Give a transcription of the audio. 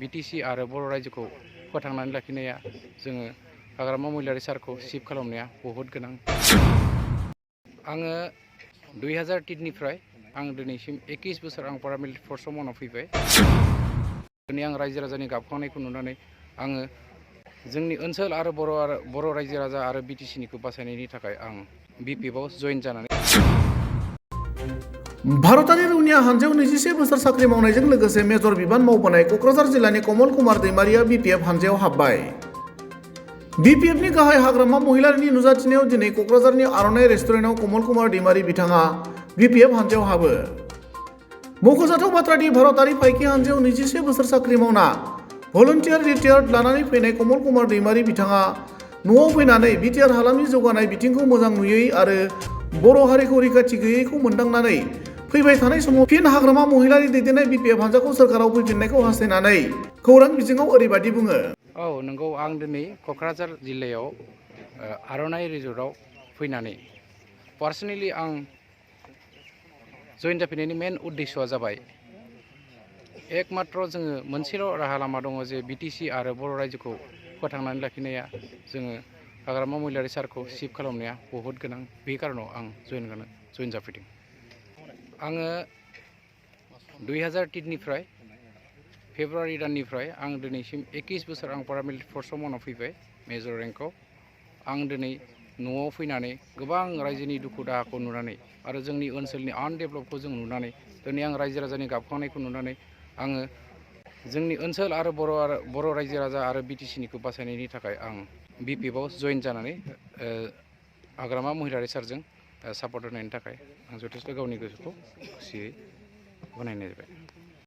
BTC आरो बर' रायजोखौ फोथांनानै लाखिनाया जोङो हाग्रामा महिलारि सारखौ सिफ खालामनाया बहुद गोनां। आङो 2003निफ्राय आं दिनैसिम 21 बोसोर आं पारामिलिटारि फर्सआव मावना फैबाय। दिनै आं रायजो राजानि गाबखांनायखौ नुनानै आङो जोंनि ओनसोल आरो बर' रायजो राजा आरो बिटिसिनिखौ बासायनायनि थाखाय आं बिपिएफआव जइन जानानै भारतारि रौनिया हानजायाव 21 बोसोर साख्रि मावनायजों लोगोसे मेजर बिबान मावबोनाय क'क्राझार जिल्लानि कमल कुमार दैमारिया बिपिएफ हानजायाव हाबबाय। बिपिएफनि गाहाय हाग्रामा महिलारिनि नुजाथिनायाव दिनै क'क्राझारनि आर'नाइ रेस्टुरेन्टआव कमल कुमार दैमारि बिथाङा बिपिएफ हानजायाव हाबो। मख'जाथाव बाथ्रादि भारतारि फाइकि हानजायाव 21 बोसोर साख्रि मावना भलन्टियार रिटायार्ड लानानै फैनाय कमल कुमार दैमारि बिथाङा न'आव फैनानै बिटिआर हालामनि जौगानाय बिथिंखौ मोजां नुयै आरो बर' हारिखौ रैखाथि गैयैखौ मोनदांनानै फैबाय थानाय समाव फिन हाग्रामा महिलारि दैदेननाय बिपिएफ हानजाखौ सोरखाराव फैफिननायखौ हास्थायनानै खौरां बिजोङाव ओरैबायदि बुङो। औ नंगौ, आं दिनै क'क्राझार जिल्लायाव आर'नाइ रिजर्टआव फैनानै पार्सनेलि आं जइन जाफैनायनि मेन उद्देश्यआ जाबाय एकमात्र जोङो मोनसेल' राहा लामा दङ जे बिटिसि आरो बर' रायजोखौ फोथांनानै लाखिनाया जोङो हाग्रामा महिलारि सारखौ सिफ खालामनाया बहुद गोनां। बे कारनाव आं जइन जाफैदों। आङो 2003निफ्राय फेब्रुवारि दाननिफ्राय आं दिनैसिम 21 बोसोर आं पारामिलिटारि फर्सआव मावना फैबाय मेजर रेंकआव। आं दिनै न'आव फैनानै गोबां रायजोनि दुखु दाहाखौ नुनानै आरो जोंनि ओनसोलनि आनडेभेलपखौ जों नुनानै दिनै आं रायजो राजानि गाबखांनायखौ नुनानै आङो जोंनि ओनसोल आरो बर' रायजो राजा आरो बिटिसिनिखौ बासायनायनि थाखाय आं बिपिएफआव जइन जानानै हाग्रामा महिलारि सारजों सापर्ट होनायनि थाखाय आं जथेस्थ' गावनि गोसोखौ खुसियै गनायनाय जाबाय।